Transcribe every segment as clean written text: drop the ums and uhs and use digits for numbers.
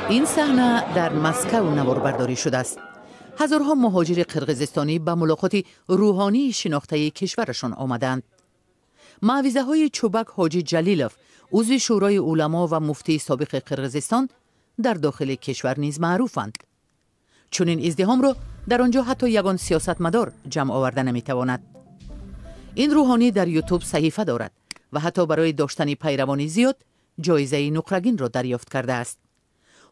Ин саҳна дар Москав наворбардорӣ шудааст. Ҳазорҳо муҳоҷири қирғизистонӣ ба мулоқоти рӯҳонии шинохтаи кишварашон омадаанд. Маъвизаҳои Чӯбак Ҳоҷӣ Ҷалилов, узви Шӯрои уламо ва муфтии собиқи Қирғизистон, дар дохили кишвар низ маъруфанд. Чунин издиҳомро дар он ҷо ҳатто ягон сиёсатмадор ҷамъ оварда наметавонад. Ин рӯҳонӣ дар Ютуб саҳифа дорад ва ҳатто барои доштани пайравони зиёд ҷоизаи нуқрагинро дарёфт кардааст.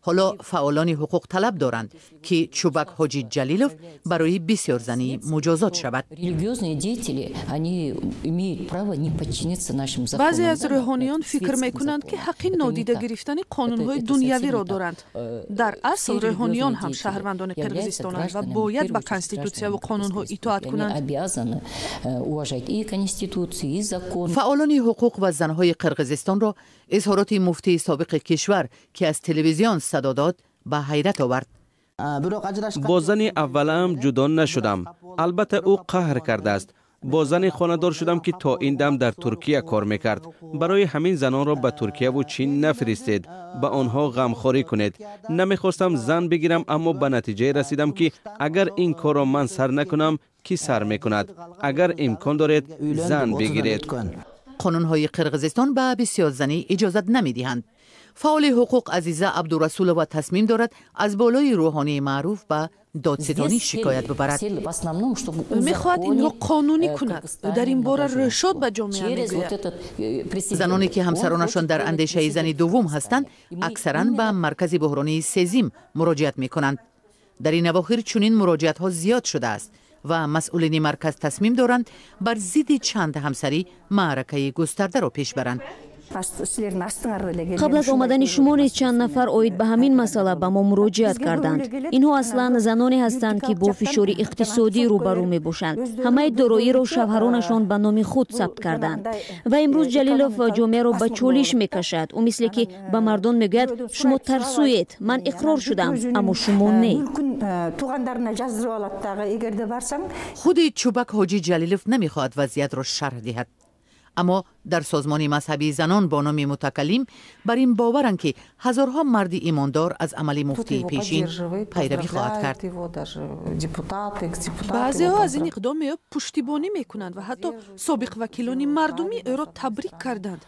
Ҳоло фаъолони ҳуқуқ талаб доранд, ки Чӯбак Ҳоҷӣ Ҷалилов барои бисёрзанӣ муҷозот шавад. Баъзе аз рӯҳониён фикр мекунанд, ки ҳаққи нодида гирифтани қонунҳои дунявиро доранд. Дар асл рӯҳониён ҳам шаҳрвандони Қирғизистонанд ва бояд ба конститутсияву қонунҳо итоат кунанд. Фаъолони ҳуқуқ ва занҳои Қирғизистонро изҳороти муфтии собиқи кишвар, ки аз телевизион садо дод, ба ҳайрат овард. Бо зани аввалаам ҷудо нашудам. Албатта, ӯ қаҳр кардааст. Бо зане хонадор шудам, ки то ин дам дар Туркия кор мекард. Барои ҳамин занонро ба Туркияву Чин нафиристед, ба онҳо ғамхорӣ кунед. Намехостам зан бигирам, аммо ба натиҷае расидам, ки агар ин корро ман сар накунам, кӣ сар мекунад? Агар имкон доред, зан бигиред. Қонунҳои Қирғизистон ба бисёрзанӣ иҷозат намедиҳанд. Фаъоли ҳуқуқ Азиза Абдурасулова тасмим дорад, аз болои рӯҳонии маъруф ба додситонӣ шикоят бибарад. Ӯ мехоҳад инро қонунӣ кунад. Ӯ дар ин бора рӯшод ба ҷомеа мегӯяд. Заноне, ки ҳамсаронашон дар андешаи зани дуввум ҳастанд, аксаран ба маркази буҳронии Сезим муроҷиат мекунанд. Дар ин авохир чунин муроҷиатҳо зиёд шудааст ва масъулини марказ тасмим доранд, бар зидди чанд ҳамсарӣ маъракаи густардаро пеш баранд. Қабл аз омадани шумо низ чанд нафар оид ба ҳамин масъала ба мо муроҷиат карданд. Инҳо аслан заноне ҳастанд, ки бо фишори иқтисодӣ рӯбарӯ мебошанд. Ҳамаи дороиро шавҳаронашон ба номи худ сабт карданд. Ва имрӯз Ҷалилов ҷомеаро ба чолиш мекашад. Ӯ мисле ки ба мардон мегӯяд: «Шумо тарсуед, ман иқрор шудам, аммо шумо не». Худи Чӯбак Ҳоҷӣ Ҷалилов намехоҳад вазъиятро шарҳ диҳад, аммо дар созмони мазҳабии занон бо номи Мутакаллим бар ин боваранд, ки ҳазорҳо марди имондор аз амали муфтии пешин пайравӣ хоҳад кард. Баъзеҳо аз ин иқдоми ӯ пуштибонӣ мекунанд ва ҳатто собиқ вакилони мардумӣ ӯро табрик карданд.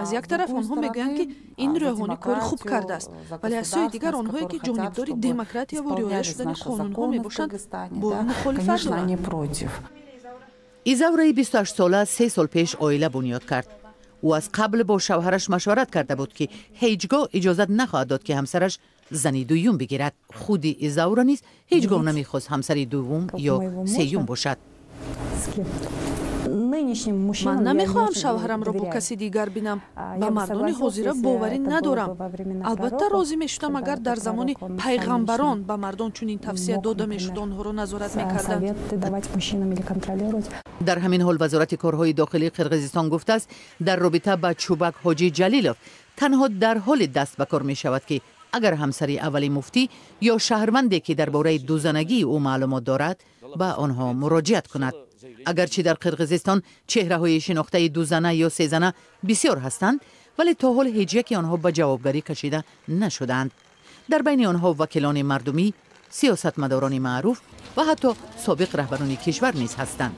Аз як тараф онҳо мегӯянд, ки ин рӯҳонӣ кори хуб кардааст, вале аз сӯи дигар онҳое, ки ҷонибдори демократияву риоя шудани қонунҳо мебошанд, бо ӯ мухолифат доранд. Изавраи 28сола 3 сол пеш оила бунёд кард. Ӯ аз қабл бо шавҳараш машварат карда буд, ки ҳеҷ гоҳ иҷозат нахоҳад дод, ки ҳамсараш зани дуюм бигирад. Худи Изавра низ ҳеҷ гоҳ намехост ҳамсари дуввум ё сеюм бошад. Ман намехоҳам шавҳарамро бо каси дигар бинам. Ба мардони ҳозира боварӣ надорам. Албатта, розӣ мешудам, агар дар замони пайғамбарон ба мардон чунин тавсия дода мешуд, онҳоро назорат мекарданд. Дар ҳамин ҳол Вазорати корҳои дохилии Қирғизистон гуфтааст, дар робита ба Чӯбак Ҳоҷӣ Ҷалилов танҳо дар ҳоле даст ба кор мешавад, ки агар ҳамсари аввали муфтӣ ё шаҳрванде, ки дар бораи дузанагии ӯ маълумот дорад, ба онҳо муроҷиат кунад. Агарчи дар Қирғизистон чеҳраҳои шинохтаи дузана ё сезана бисёр ҳастанд, вале то ҳол ҳеҷ яке онҳо ба ҷавобгарӣ кашида нашудаанд. Дар байни онҳо вакилони мардумӣ, сиёсатмадорони маъруф ва ҳатто собиқ раҳбарони кишвар низ ҳастанд.